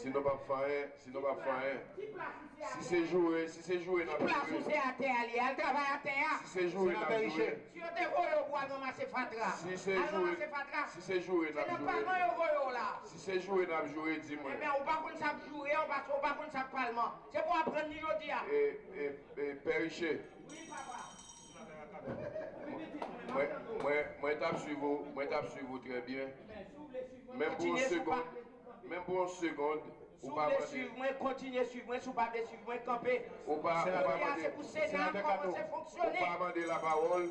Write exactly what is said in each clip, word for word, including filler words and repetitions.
Si nou p ap fè anyen, si nou p ap fè anyen, si se joure, si se joure n ap joure. Ki plas ou se atè a li ye? Al travay atè a. Si se joure n ap joure. Si yo te voye w pou al ranmase fatra, al ranmase fatra. Si se joure n ap joure. Se nan palman yo voye w la. Si se joure n ap joure, di mwen. Ebyen, ou pa konn sa k joure, ou pa, ou pa konn sa k palman. Se pou w aprann li jodi a. E, e, e, Pè Riche. Wi, papa. Mwen, mwen, mwen t ap swiv ou, mwen t ap swiv ou trè byen. Menm pou yon segonn, menm pou yon segonn, ou pa mande. Si w vle swiv mwen, kontinye swiv mwen, si w pa vle swiv mwen, kanpe. Ou pa, ou pa mande, se pou Sena a kòmanse fonksyone. Ou pa mande lapawòl,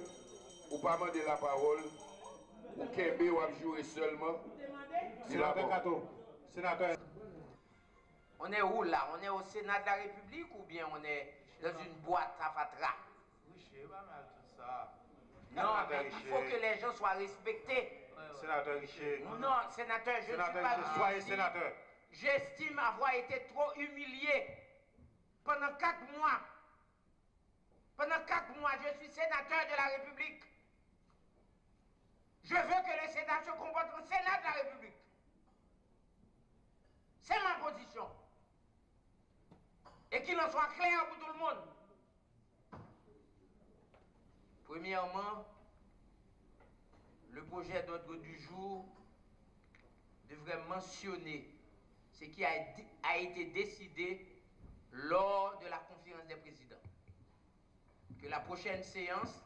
ou pa mande lapawòl, ou kenbe, w ap joure sèlman. Senatè Kato, senatè. On est où là? On est au Sénat de la République ou bien on est dans une boîte à fatra? Riche, pa mal tout sa. Non, mais il faut que les gens soient respectés. Sénateur Richer. Non, sénateur, je ne suis pas venu ici. Soyez sénateur. J'estime avoir été trop humilié pendant quatre mois. Pendant quatre mois, je suis sénateur de la République. Je veux que le Sénat se comporte en Sénat de la République. C'est ma position. Et qu'il en soit clair pour tout le monde. Premièrement, le projet d'ordre du jour devrait mentionner ce qui a, a été décidé lors de la conférence des présidents. Que la prochaine séance,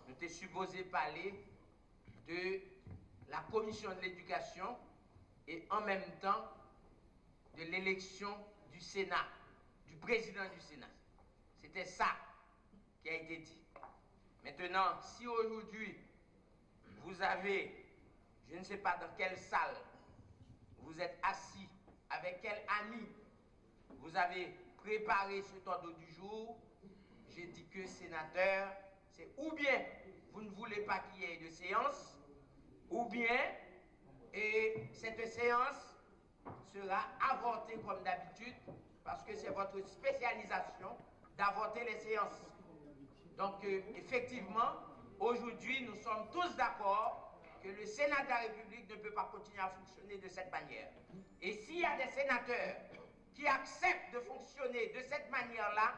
nou te sipoze pale de la commission de l'éducation et en même temps de l'élection du Sénat, du président du Sénat. C'était ça qui a été dit. Maintenant, si aujourd'hui, vous avez, je ne sais pas dans quelle salle, vous êtes assis avec quel ami, vous avez préparé cet ordre du jour, je dis que sénateur, c'est ou bien vous ne voulez pas qu'il y ait de séance, ou bien, et cette séance sera avortée comme d'habitude, parce que c'est votre spécialisation d'avorter les séances. Donc, euh, effectivement, aujourd'hui, nous sommes tous d'accord que le Sénat de la République ne peut pas continuer à fonctionner de cette manière. Et s'il y a des sénateurs qui acceptent de fonctionner de cette manière-là,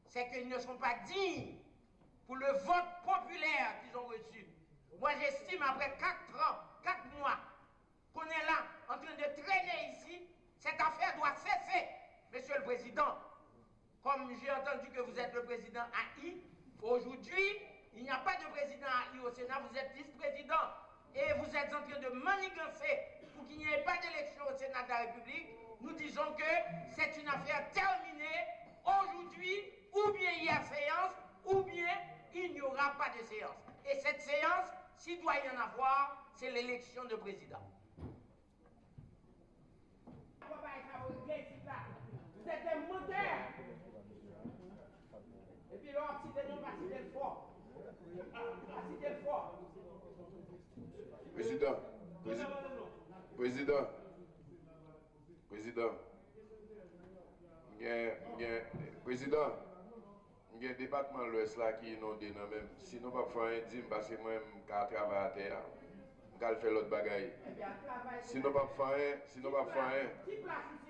c'est qu'ils ne sont pas dignes pour le vote populaire qu'ils ont reçu. Moi, j'estime, après quatre ans, quatre mois, qu'on est là en train de traîner ici, cette affaire doit cesser, Monsieur le Président. Comme j'ai entendu que vous êtes le président A I, aujourd'hui, il n'y a pas de président A I au Sénat, vous êtes vice-président. Et vous êtes en train de manigancer pour qu'il n'y ait pas d'élection au Sénat de la République. Nous disons que c'est une affaire terminée aujourd'hui, ou bien il y a séance, ou bien il n'y aura pas de séance. Et cette séance, s'il doit y en avoir, c'est l'élection de président. Papa, e sa yo regle isit la. Vous êtes des menteurs. Epi lè w ap site non, pa site l fò. Pa site l fò. Prezidan, prezi-, prezidan, prezidan, m gen, m gen, prezidan. M gen depatman Lwès la ki inonde nan men m. Si nou p ap fè anyen, di m, paske mwen, m ka travay atè a. M ka al fè lòt bagay. Si nou p ap fè anyen, si nou p ap fè anyen,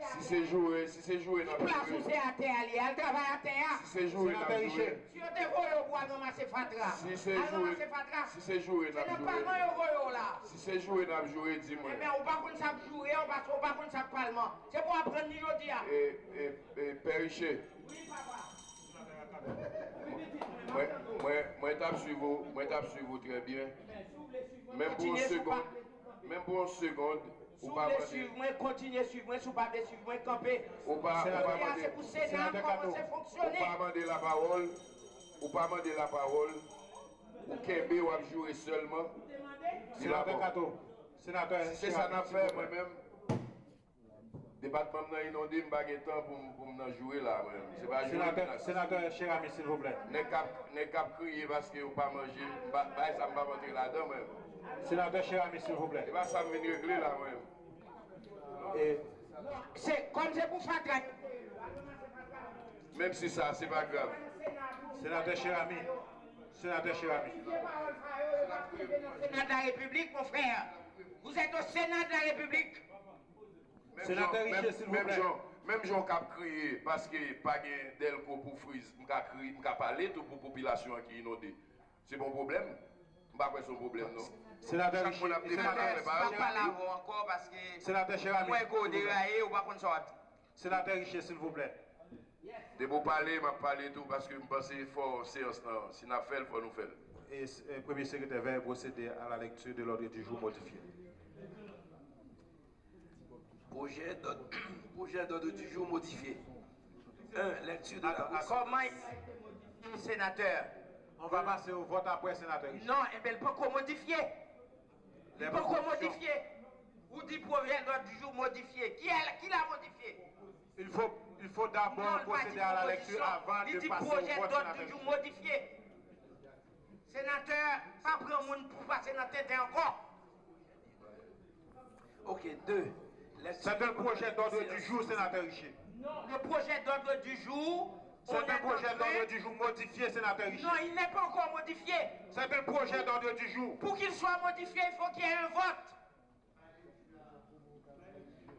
si se joure, si se joure n ap joure. Ki plas ou se atè a li ye? Al travay atè a. Si se joure n ap joure. Si yo te voye w pou al ranmase fatra, al ranmase fatra. Si se joure n ap joure. Se nan palman yo voye w la. Si se joure n ap joure, di mwen. Ebyen, ou pa konn sa k joure, ou pa, ou pa konn sa k palman. Se pou w aprann li jodi a. E, e, e, Pè Riche. Wi, papa. Mwen, mwen, mwen t ap swiv ou, mwen t ap swiv ou trè byen. Menm pou yon segonn, menm pou yon segonn, ou pa mande. Si w vle swiv mwen, kontinye swiv mwen, si w pa vle swiv mwen, kanpe. Ou pa, ou pa mande, ou pa mande lapawòl, ou pa mande lapawòl, ou kenbe, w ap joure sèlman. Senatè Kato, senatè Cheramy, silvouplè. Si se sa n ap fè, mwen menm, depatman m nan inonde, m pa gen tan pou m, pou m nan joure la, mwen. Se pa joure m nan. Senatè Cheramy, silvouplè. Nèg k ap, nèg k ap kriye paske yo pa manje, m pa, bagay sa m p ap antre ladan, mwen. Senatè Cheramy, silvouplè. Se pa sa m vin regle la, mwen. E se kòm se pou fatra. Menm si sa, se pa grav. Senatè Cheramy, senatè Cheramy. Sénat de la République, mon frère. Vous êtes au Sénat de la République. Senatè Riché, silvouplè. Menm jan, menm jan w k ap kriye paske pa gen dèlko pou friz, m ka kriye, m ka pale tou pou popilasyon an ki inonde. Se pa yon pwoblèm? M pa kwè se yon pwoblèm, non. Senatè Riché, Senatè, m pa pale avè w ankò paske m wè ke w deraye, ou pa konn sa w ap di. Senatè Riché, silvouplè. Depi w pale, m ap pale tou paske m panse fò seyans lan, si n ap fè l, fò nou fè l. E, e, Premye Sekretè, veuillez procéder à la lecture de l'ordre du jour modifié. Projet d'ordre, projet d'ordre du jour modifié. Un, lecture de la... Attends, attends. Kòman, senatè? On va passer au vote après, senatè Riché. Non, enben, l poko modifye. Li poko modifye. Ou di projet d'ordre du jour modifié. Ki a, ki l a modifye? Il faut, il faut d'abord procéder à la lecture avant de passer au vote, senatè Riché. Non, li pa di pwojè dòd di jou modifye. Senatè, pa pran moun pou pase nan tenten ankò. Ok, deux. C'est un projet d'ordre du jour, sénateur Riché. Le projet d'ordre du jour, c'est un projet d'ordre du jour modifié, sénateur Riché. Non, il n'est pas encore modifié. C'est un projet d'ordre du jour. Pour qu'il soit modifié, il faut qu'il y ait un vote.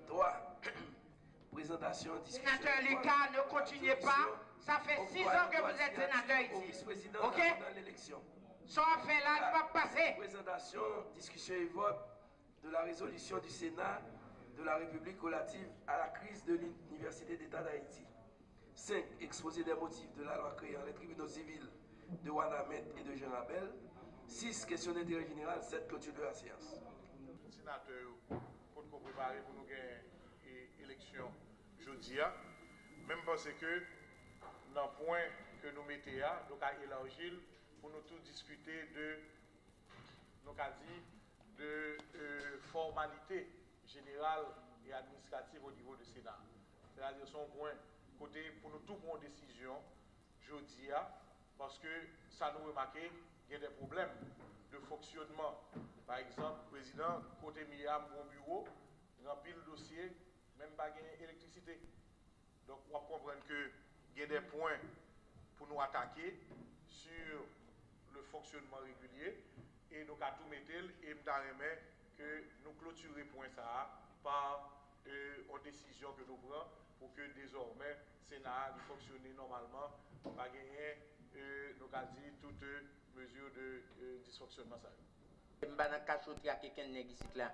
Trois. Présentation, discussion. Sénateur Lucas, ne continuez pas. Ça fait six ans que vous êtes sénateur ici. OK? Sa w ap fè la, li p ap pase. Présentation, discussion et vote de la résolution du Sénat de la République relative à la crise de l'Université d'État d'Haïti. Cinq, exposé des motifs de la loi créant les tribunaux civils de Wanament et de Jan Rabèl. Six, question d'intérêt général. Sept, clôture de la séance. Senatè yo potko prepare pou nou gen e, eleksyon jodi a. Men m panse ke nan pwen ke nou mete a, nou ka elaji l pou nou tou diskite de, nou ka di, de e, fòmalite jeneral e administratif o nivo de Sena. Sètadi se yon pwen kote pou nou tou pran yon desizyon jodi a, paske sa nou remake, gen de pwoblèm de fonksyònman. Pa egzanp, prezidan, kote m ye a, m gen yon biwo, gen anpil dosye, men m pa gen elektrisite. Donk, w ap konprann ke gen de pwen pou nou atake sur le fonctionnement régulier, e nou ka tou mete l, e m ta renmen ke nou klotire pwen sa a pa e, yon desizyon ke nou pran pou ke dezòmè Sena a li fonksyone nòmalman, pa genyen, e, nou ka di, tout e, mezi de e, disfonksyònman sa yo. M pa nan kachote ak kenn nèg isit la.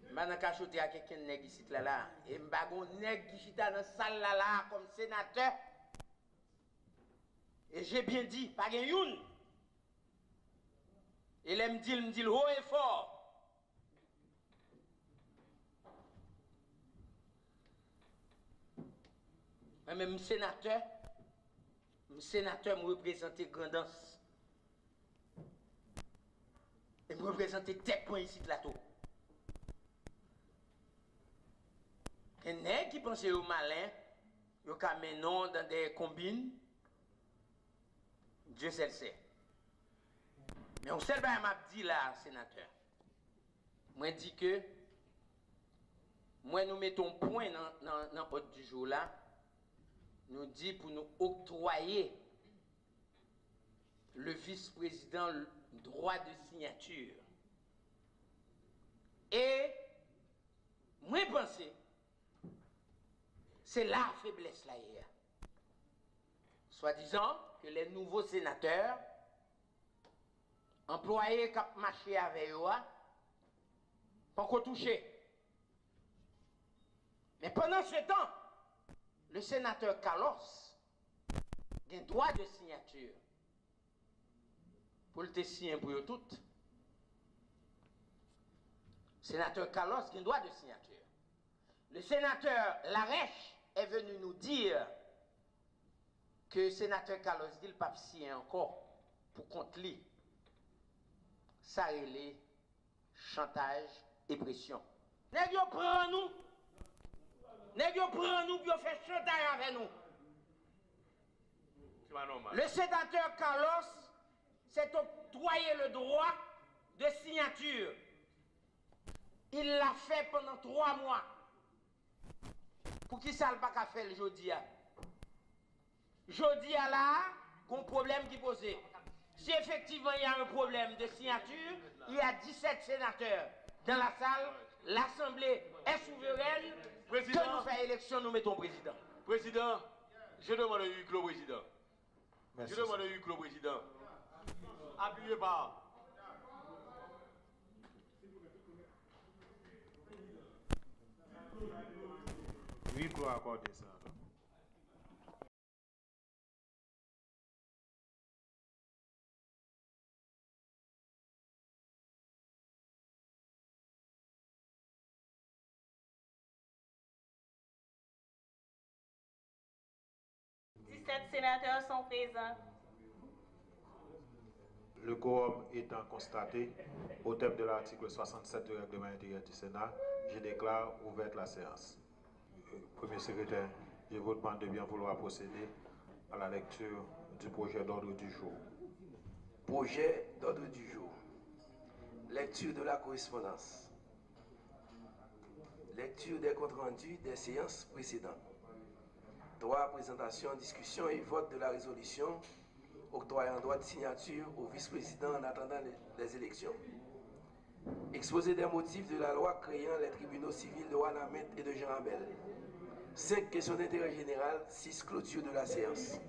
M pa nan kachote ak kenn nèg isit la la. E m pa gon nèg ki chita nan sal la la kòm senatè. E je byen di, pa gen youn. E lè m di l, m di l haut et fort. Mwen menm, m senatè, m senatè, m reprezante Grandans. E m reprezante tèt mwen isit la tou. Gen nèg ki panse yo malen, yo ka mennen w nan dèyè konbin. Dieu seul sait. Men yon sèl bagay m ap di la, senatè. Mwen di ke mwen nou mete yon pwen nan, nan, nan òd di jou la. Nou di pou nou oktwaye le vice-président drwa de sinyatir. E mwen panse se la feblès la ye a. Swadizan ke les nouveaux sénateurs, anplwaye k ap mache avè yo a, poko touche. Men pandan se tan, le senatè Carlos gen dwa de sinyati pou l te siyen pou yo tout. Senatè Carlos gen dwa de sinyati. Le sénateur Larèche est venu nous dire ke senatè Carlos di l p ap siyen ankò pou kont li. Sa rele chantaj e presyon. Nèg yo pran nou. Nèg yo pran nou pou yo fè chantaj avè nou. Se pa nòmal. Le sénateur Carlos s'est octroyé le droit de signature. Il l'a fait pendant trois mois. Poukisa l pa ka fè l jodi a? Jodi a la a, gon pwoblèm ki poze. Si effectivement il y a un problème de signature, il y a dix-sept sénateurs dans la salle L'Assemblée est souveraine, ke nou fè eleksyon, nou mete yon prezidan. Président, je demande un huis clos, Président. Je demande un huis clos, Président. Appuyez par. Huis clos accordé, sénateur. Disèt senatè son prezan. Le quorum étant constaté, au terme de l'article soixante-sept du règlement intérieur du Sénat, je déclare ouverte la séance. Premier secrétaire, je vous demande de bien vouloir procéder à la lecture du projet d'ordre du jour. Projet d'ordre du jour. Lecture de la correspondance. Lecture des comptes rendus des séances précédentes. Trois. Présentation, discussion et vote de la résolution octroyant droit de signature au vice-président en attendant les élections. Exposé des motifs de la loi créant les tribunaux civils de Wanament et de Jan Rabèl. Cinq. Questions d'intérêt général. Six. Clôture de la séance.